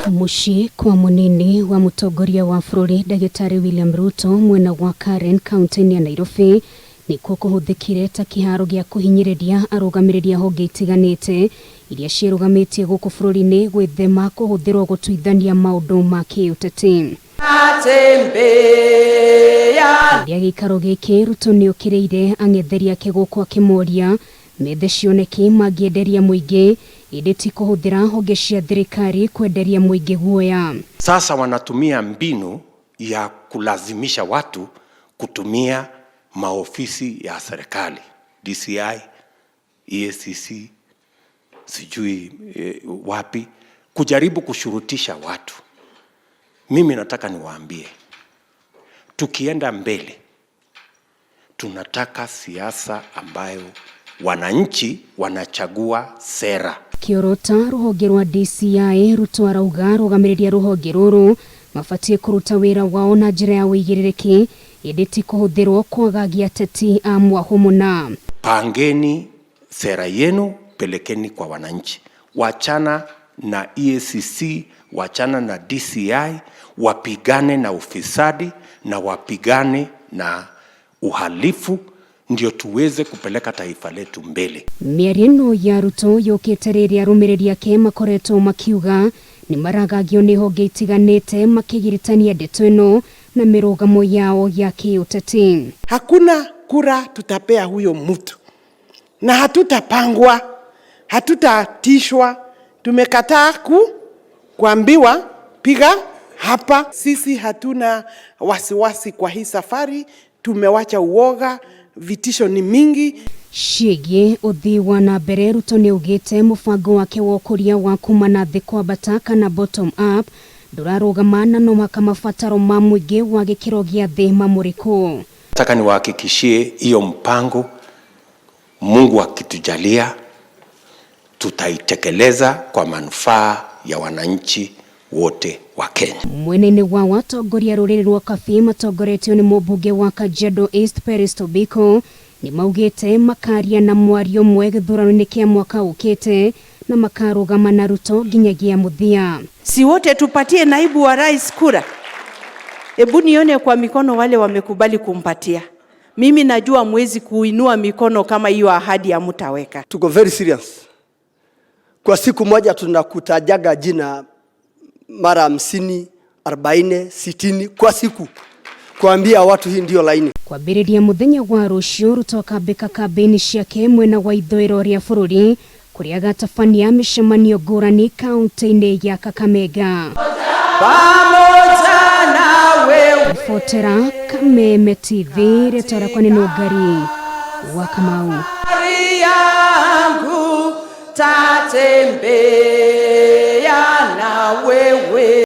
Mũciĩ kwa mũnini wa mũtongoria wa bũrũri Ndagĩtarĩ William Ruto mwena wa Karen kaunti-inĩ ya Nairobi nĩkuo kũhũthĩkire ta kĩharo gĩa kũhinyĩrĩria arũgamĩrĩri a honge itiganĩte iria ciĩrũgamĩtie gũkũ bũrũri-inĩ gwĩthema kũhũthĩrwo gũtuithania maũndũ ma kĩũteti. Rĩa gĩikaro gĩkĩ Ruto nĩokĩrĩire ang'etheri ake gũkũ akĩmoria methe cioneki mangĩenderia mũingĩ ĩndĩ ti kũhũthĩra honge cia thirikari kwenderia mũingĩ guoya. Sasa wanatumia mbinu ya kulazimisha watu kutumia maofisi ya serikali, DCI, EACC, sijui wapi, kujaribu kushurutisha watu. Mimi nataka niwaambie, tukienda mbele, tunataka siasa ambayo wananchi wanachagua sera. Kĩorota rũhonge rwa DCI Ruto arauga arũgamĩrĩri a rũhonge rũrũ mabatiĩ kũruta wĩra wao na njĩra ya ũigĩrĩrĩki ĩndĩ ti kũhũthĩrwo kwagagia ateti a mwahũ mũna. Pangeni sera yenu, pelekeni kwa wananchi. Wachana na EACC, wachana na DCI, wapigane na ufisadi na wapigane na uhalifu, ndio tuweze kupeleka taifa letu mbele. Mĩario ĩno ya Ruto yũkĩte rĩrĩa arũmĩrĩri ake makoretwo makiuga nĩ maragagio nĩ honge itiganĩte makĩgiritania ndeto ĩno na mĩrũgamo yao ya kĩũteti. Hakuna kura tutapea huyo mtu na hatutapangwa, hatutatishwa. Tumekataa kuambiwa piga hapa. Sisi hatuna wasiwasi kwa hii safari, tumewacha uoga, vitisho ni mingi. Ciĩgiĩ ũthii wa na mbere Ruto nĩaugĩte mũbango wake wa ũkũria wa kuma na thĩ kwambata kana bottom up ndũrarũgama na no mũhaka mabataro ma mũingĩ wa gĩkĩro gĩa thĩ mamũrĩkwo. Nataka niwahakikishie hiyo mpango, Mungu akitujalia, tutaitekeleza kwa manufaa ya wananchi wote wa Kenya. Mwena-inĩ wa watongoria rũrĩrĩ rwa Kabi matongoretio nĩ mũmbunge wa Kajiado East Peris Tobiko nĩ maugĩte makaria na mwario ũmwe gĩthurano-inĩ kĩa mwaka ũkĩte na makarũgama na Ruto nginyagia mũthia. Si wote tupatie naibu wa rais kura? Hebu nione kwa mikono wale wamekubali kumpatia. Mimi najua mwezi kuinua mikono kama hiyo ahadi hamtaweka. Tuko very serious. Kwa siku moja tunakutajaga jina mara 50, 40, 60 kwa siku, kuambia watu hii ndio laini. Kwambĩrĩria mũthenya wa rũciũ Ruto akambĩka kambĩini ciake mwena wa ithũĩro rĩa bũrũri kũrĩa agatabania mĩcemanio ngũrani kaunti-inĩ ya Kakamega. Pamoja nawe. Ribotera Kameme TV, rĩtwa rĩakwa nĩ Nũngari wa Kamau. Yangu tatembea.